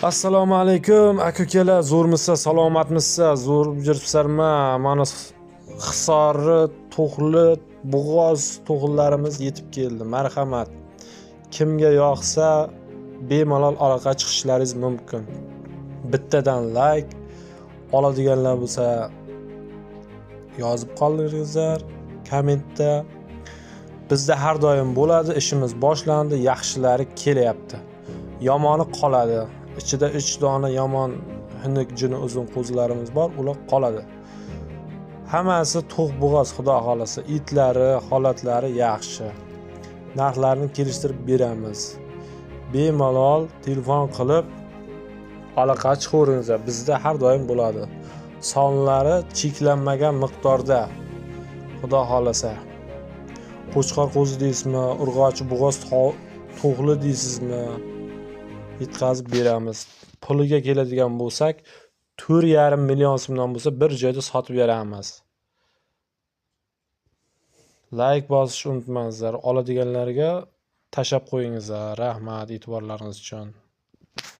Assalomu alaykum aka ukalar, zo'rmisiz, salomatmisiz, zo'r yuribsizlarmi? Mana Hisori to'g'li bo'g'oz to'g'rilarimiz yetib keldi. Marhamat. Kimga yoqsa bemalol aloqa chiqishlaringiz mumkin. Bittadan like oladiganlar bo'lsa yozib qoldiringizlar kommentda. Bizda har doim bo'ladi, ishimiz boshlandi, yaxshilari kelyapti. Yomoni qoladi. Ichida 3 dona yomon xunuk jini uzun qo'zilarimiz bor, ular qoladi. Hammasi to'q bo'g'oz, xudo xolasa. Itlari, holatlari yaxshi. Narxlarni kelishtirib beramiz. Bemalol telefon qilib aloqa chiqaveringizlar. Bizda har doim bo'ladi. Sonlari cheklanmagan miqdorda. Xudo xolasa. Qo'chqor qo'zi deysizmi, urg'ochi bo'g'oz to'g'li deysizmi? Yetkazib beramiz. Puliga keladigan bo'lsak, 4,5 million so'mdan bo'lsa bir joyda sotib beramiz. Like bosishni unutmangizlar. Oladiganlarga tashab qo'yingizlar. Rahmat e'tiborlaringiz uchun.